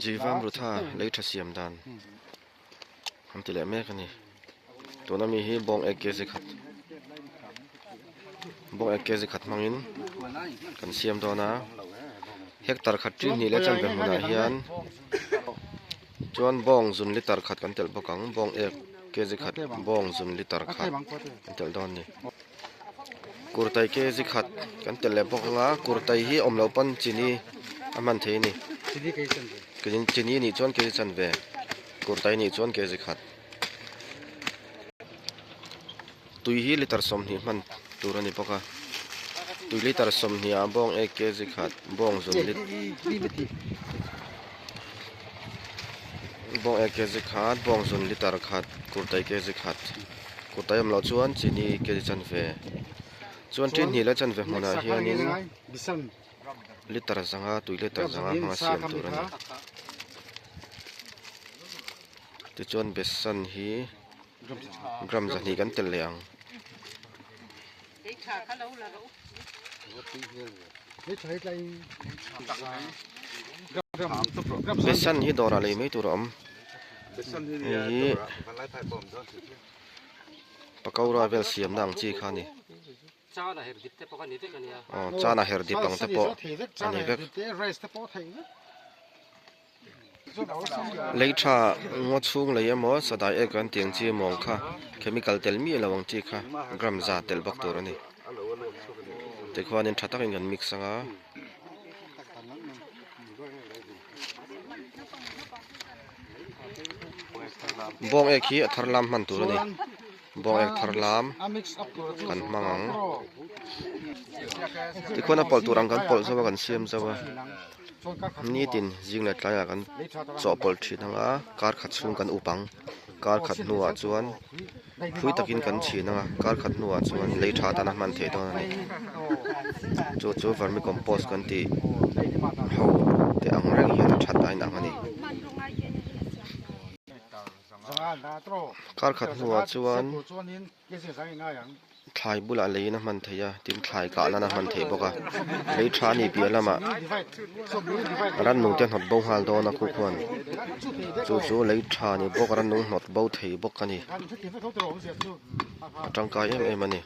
Jivamrutha lei tha siam dan an ti leh mek a ni. Tuna mi hi bawng ek kg khat bawng ek kg khat hmangin kan siam dawn a hectare khat ṭin hnih leh chanve hmunah hian chuan bawng zun litre khat kan telh bawk ang bawng ek kg khat bawng zun litre khat kan telh dawn a ni. Kurtai kg khat kan telh leh bawk ang a kurtai hi awm loh pawn chini a hman thei a ni chini nih chuan kg chanve kurtai nih chuan kg khat. Tui hi litre 20 hman tur a ni bawk a tui litre 20 ah bawng ek kg khat bawng zun bawng ek kg khat bawng zun litre khat kurtai kg khat kurtai awm loh chuan chini kg chanve chuan ṭin hnih leh chanve hmunah hianin litre zanga tui litre zanga hmanga siam tur a ni. Tichuan besan hi gram 200 kan tel leh ang. Besan hi dawrah lei mai tur a awm. Hei hi pakora vel siamna ang chi kha a ni. Aw chana her dip ang te pawh a ni vek. Lei tha ngaw chhung lei emaw sadai ek an tih ang chi emaw ang kha chemical tel miah lo ang chi kha gram za telh bawk tur a ni. Tikhuanin tha takin kan mix anga. Bawng ek hi a thar lam hman tur a ni. Bawng ek thar lam kan hmang ang. Tikhuan a pawlh tur ang kan pawlh zo a kan siam zo a. Nitin zing leh tlaiah kan chawhpawlh thin ang a, kar khat chhung kan up ang. Kar khat hnuah chuan phui takin kan chhin ang a, kar khat hnuah chuan lei tha tan a hman theih dawn a ni. Chu chu vermicompost kan tih ho te ang reng hian a that a inang a ni. Kar khat hnuah chuan thlai bulah leiin a hman theih a tin thlai kah nan a hman theih bawk a lei tha a nih piah lamah rannung te a hnawt bo nghal dawn a khu khuan chu chu lei tha ni bawk rannung hnawt bo thei bawk a ni a tangkai em em a ni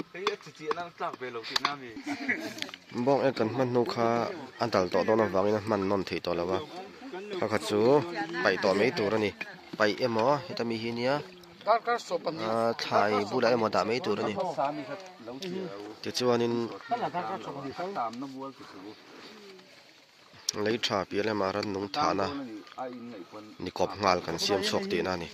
bawng ek kan hman hnu kha a dal tawh dawn avangin a hman nawn theih tawh lo a pakhat chu paih tawh mai tur a ni. Paih emaw heta mi hi nia ahh thlai bulah emaw dah mai tur a ni tichuanin lei tha piah lamah rannung thahna ni kawp nghal kan siam chhuak tihna a ni.